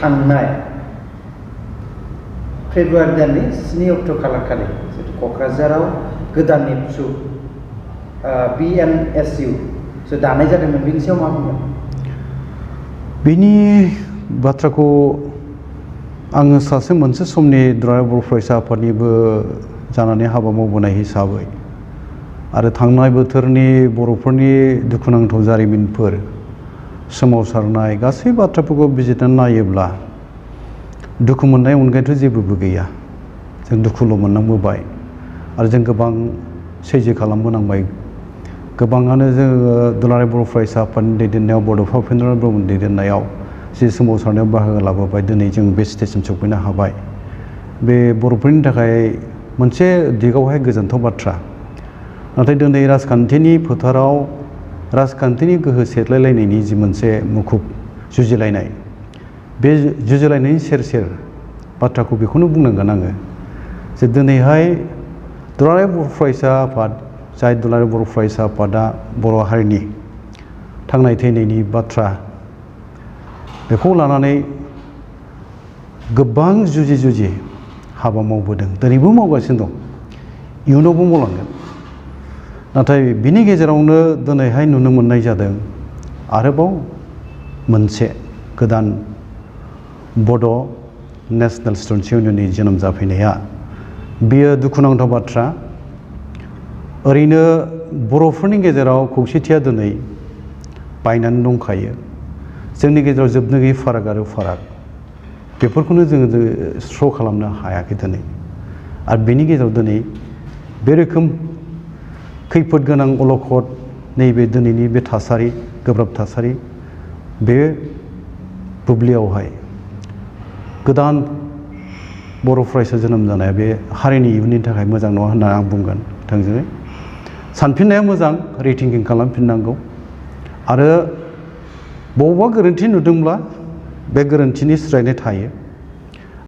थांनाय फेब्रुवारि दाननि 7 अक्ट' खालारखालि क'क्राझाराव गोदान एबसु BNSU दानाय जादोंमोन बेनि सायाव मा बुंगोन? बेनि बाथ्राखौ आङो सासे मोनसे समनि दुलाराय बर' फरायसा आफादनिबो जानानै हाबा मावबोनाय हिसाबै आरो थांनाय बोथोरनि बर'फोरनि दुखुनांथाव जारिमिनफोर सोमावसारनाय गासै बाथ्राफोरखौ बिजिरनानै नायोब्ला दुखु मोननाय अनगायैथ' जेबोबो गैया। जों दुखुल' मोननांबोबाय आरो जों गोबां सैज्य खालामबोनांबाय। गोबाङानो जोङो दुलाराय बर' फरायसा आफादनि दैदेननायाव बड'फा उपेन्द्रनाथ ब्रह्मनि दैदेननायाव जि सोमावसारनायाव बाहागो लाबोबाय दिनै जों बे स्टेजसिम सफैनो हाबाय। बे बर'फोरनि थाखाय मोनसे दिगावहाय गोजोनथाव बाथ्रा। नाथाय दिनै राजखान्थिनि फोथाराव राजखान्थिनि गोहो सेलायलायनायनि जि मोनसे मुखुब जुजिलायनाय, बे जुजिलायनायनि सेर सेर बाथ्राखौ बेखौनो बुंनांगोन आङो जे दिनैहाय दुलाराय बर' फरायसा आफाद, जाय दुलाराय बर' फरायसा आफादा बर' हारिनि थांनाय थैनायनि बाथ्रा बेखौ लानानै गोबां जुजि जुजि हाबा मावबोदों, दिनैबो मावगासिनो दं, इयुनावबो मावलांगोन। नाथाय बिनि गेजेरावनो दिनैहाय नुनो मोननाय जादों आरोबाव मोनसे गोदान बड' नेशनेल स्टुडेन्टस इउनियननि जोनोम जाफैनाया बेयो दुखुनांथाव बाथ्रा। ओरैनो बर'फोरनि गेजेराव खौसेथिया दिनै बायनानै दंखायो। जोंनि गेजेराव जोबनो गैयै फाराग आरो फाराग बेफोरखौनो जोङो स्र' खालामनो हायाखै दिनै। आरो बेनि गेजेराव दिनै बे रोखोम खैफोद गोनां अलखद नैबे दिनैनि बे थासारि, गोब्राब थासारि, बे बुब्लियावहाय गोदान बर' फरायसा जोनोम जानाया बे हारिनि इयुननि थाखाय मोजां नङा होनना आं बुंगोन थोंजोङै। सानफिननाया मोजां, रिथिंकिं खालामफिननांगौ आरो बबावबा गोरोन्थि नुदोंब्ला बे गोरोन्थिनि सुद्रायनाय थायो।